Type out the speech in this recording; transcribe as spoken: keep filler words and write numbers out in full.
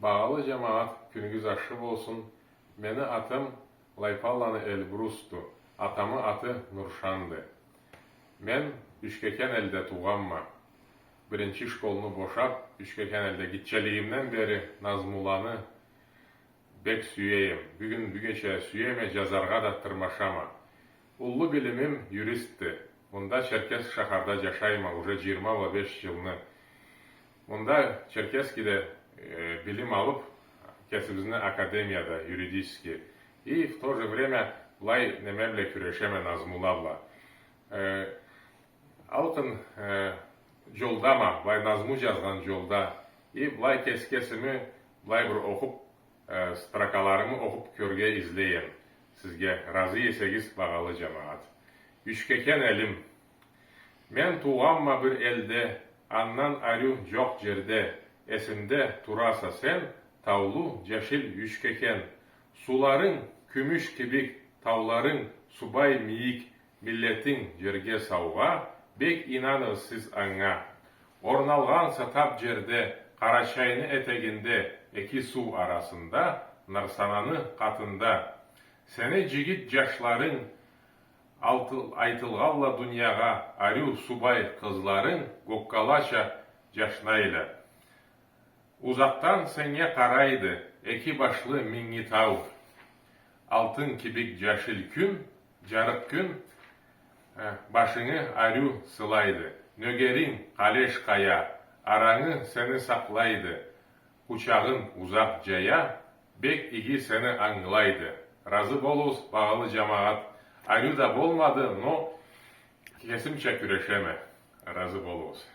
Багъалы джамагъат, кюнюгюз ашхы болсун. Мени атым Лайпалланы Эльбрусду. Атамы аты Нуршанды. Мен Ючкекен элде туугъанма. Биринчи школну бошаб, Ючкекен элде гитчелигимден бери назмуланы бек сюеме. Бюгюн-бюгече сюеме, джазаргъа да тырмашама. Уллу билимим юристди. Мында, Черкесск шахарда джашайма уже джыйырма бла беш джылны. Мында Черкесскеде, э, билим алыб, кесибизни академияда, юридический. И в то же время былай неме бла кюрешеме, назмула бла. Э, алкъын, э, джолдама, былай назму джазгъан джолда. И былай кес-кесими былай бир окъуб, э, строкаларымы окъуб кёрюрге излейме. Сизге разы эсегиз, багъалы джамагъат. Ючкекен элим. Мен туугъанма бир элде, андан ариу джокъ джерде, эсимде тураса сен, таулу джашил Ючкекен. Сууларынг кюмюш кибик, тауларынг субай мийик, миллетинг джерге саугъа, бек ийнаныгъыз сиз анга. Орналгъанса таб джерде, Къарачайны этегинде, эки суу арасында, Нарсананы къатында. Сени джигит джашларынг, алты-, айтылгъалла дуниягъа, ариу субай къызларынг гоккалача джашнайла. Узакъдан сеннге къарайды эки башлы Минги тау. Алтын кибик джашил кюн, джарыкъ кюн, э, башынгы ариу сылайды. Нёгеринг Къалеш къая, арангы сени сакълайды. Къучагъын узакъ джая, бек иги сени ангылайды. Разы болугъуз, багъалы джамагъат. Ариу да болмады, но кесимча кюрешеме. Разы болугъуз.